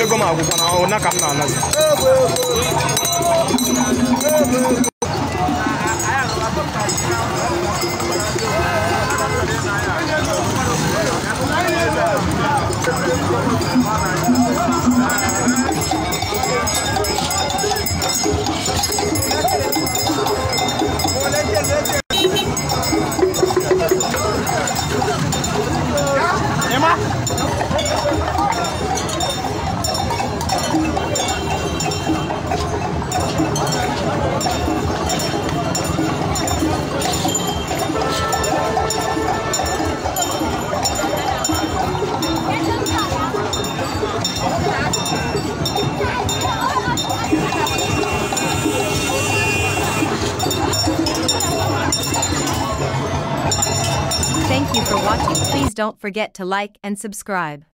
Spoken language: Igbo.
Ego m agwụkwa na ọ na ka m na-anazi. Thank you for watching. Please don't forget to like and subscribe.